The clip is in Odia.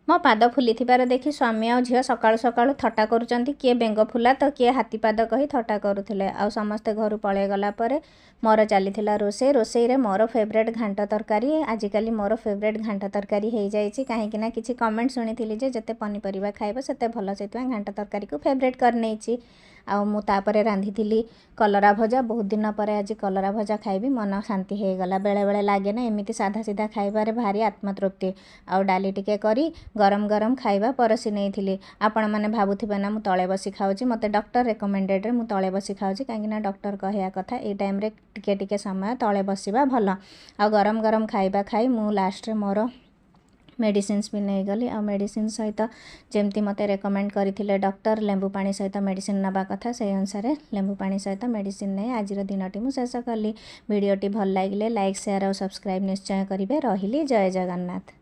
ମୋ ପାଦ ଫୁଲିଥିବାର ଦେଖି ସ୍ୱାମୀ ଆଉ ଝିଅ ସକାଳୁ ସକାଳୁ ଥଟ୍ଟା କରୁଛନ୍ତି। କିଏ ବେଙ୍ଗ ଫୁଲା ତ କିଏ ହାତୀ ପାଦ କହି ଥଟ୍ଟା କରୁଥିଲେ। ଆଉ ସମସ୍ତେ ଘରୁ ପଳେଇଗଲା ପରେ ମୋର ଚାଲିଥିଲା ରୋଷେଇ। ରୋଷେଇରେ ମୋର ଫେଭରେଟ୍ ଘାଣ୍ଟ ତରକାରୀ। ଆଜିକାଲି ମୋର ଫେଭରେଟ୍ ଘାଣ୍ଟ ତରକାରୀ ହେଇଯାଇଛି, କାହିଁକିନା କିଛି କମେଣ୍ଟ ଶୁଣିଥିଲି ଯେ ଯେତେ ପନିପରିବା ଖାଇବ ସେତେ ଭଲ। ସେଥିପାଇଁ ଘାଣ୍ଟ ତରକାରୀକୁ ଫେଭରେଟ୍ କରିନେଇଛି। ଆଉ ମୁଁ ତାପରେ ରାନ୍ଧିଥିଲି କଲରା ଭଜା। ବହୁତ ଦିନ ପରେ ଆଜି କଲରା ଭଜା ଖାଇବି, ମନ ଶାନ୍ତି ହେଇଗଲା। ବେଳେବେଳେ ଲାଗେ ନା, ଏମିତି ସାଧା ସିଧା ଖାଇବାରେ ଭାରି ଆତ୍ମତୃପ୍ତି। ଆଉ ଡାଲି ଟିକେ କରି ଗରମ ଗରମ ଖାଇବା ପରସି ନେଇଥିଲି। ଆପଣମାନେ ଭାବୁଥିବେ ନା ମୁଁ ତଳେ ବସି ଖାଉଛି। ମୋତେ ଡକ୍ଟର ରେକମେଣ୍ଡେଡ଼ରେ ମୁଁ ତଳେ ବସି ଖାଉଛି, କାହିଁକିନା ଡକ୍ଟର କହିବା କଥା ଏଇ ଟାଇମ୍ରେ ଟିକେ ଟିକେ ସମୟ ତଳେ ବସିବା ଭଲ। ଆଉ ଗରମ ଗରମ ଖାଇବା ଖାଇ ମୁଁ ଲାଷ୍ଟରେ ମୋର ମେଡ଼ିସିନ୍ସ ବି ନେଇଗଲି। ଆଉ ମେଡ଼ିସିନ୍ ସହିତ ଯେମିତି ମୋତେ ରେକମେଣ୍ଡ କରିଥିଲେ ଡକ୍ଟର, ଲେମ୍ବୁ ପାଣି ସହିତ ମେଡ଼ିସିନ୍ ନେବା କଥା, ସେଇ ଅନୁସାରେ ଲେମ୍ବୁ ପାଣି ସହିତ ମେଡ଼ିସିନ୍ ନେଇ ଆଜିର ଦିନଟି ମୁଁ ଶେଷ କଲି। ଭିଡ଼ିଓଟି ଭଲ ଲାଗିଲେ ଲାଇକ୍, ସେୟାର ଆଉ ସବସ୍କ୍ରାଇବ୍ ନିଶ୍ଚୟ କରିବେ। ରହିଲି, ଜୟ ଜଗନ୍ନାଥ।